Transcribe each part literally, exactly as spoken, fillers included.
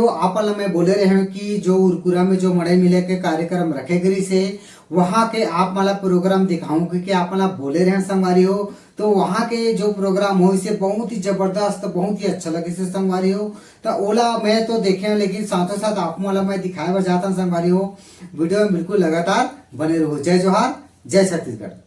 तो आप मन ला मैं बोले रहे हूँ कि जो उरकुरा में जो मड़ई मिले के कार्यक्रम रखे गिरिस हे, वहाँ के आप मन ला प्रोग्राम दिखाऊं, क्योंकि आप मन ला बोले रहे हंव संगवारी हो। तो वहाँ के जो प्रोग्राम होइस हे बहुत ही जबरदस्त, बहुत ही अच्छा लगिस हे संगवारी हो। तो ओला मैं तो देखे हंव, लेकिन साथों साथ आप मन ला मैं दिखाए बर जात हंव संगवारी हो। वीडियो में बिल्कुल लगातार बने रहो। जय जोहार, जय छत्तीसगढ़।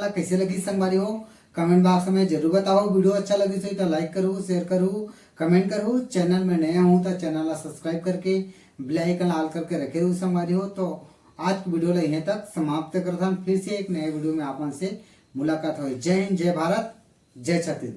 ला कैसे लगी संगवारी हो, कमेंट बॉक्स में जरूर बताओ। वीडियो अच्छा लगी तो लाइक करू, शेयर करू, कमेंट करू। चैनल में नया हूँ तो चैनल ला सब्सक्राइब करके बेल आइकन ऑल करके रखे रहू संगवारी हो। तो आज की वीडियो ला यहीं तक समाप्त करत हन। फिर से एक नए वीडियो में आप मन से मुलाकात होई। जय हिंद, जय भारत, जय छत्तीसगढ़।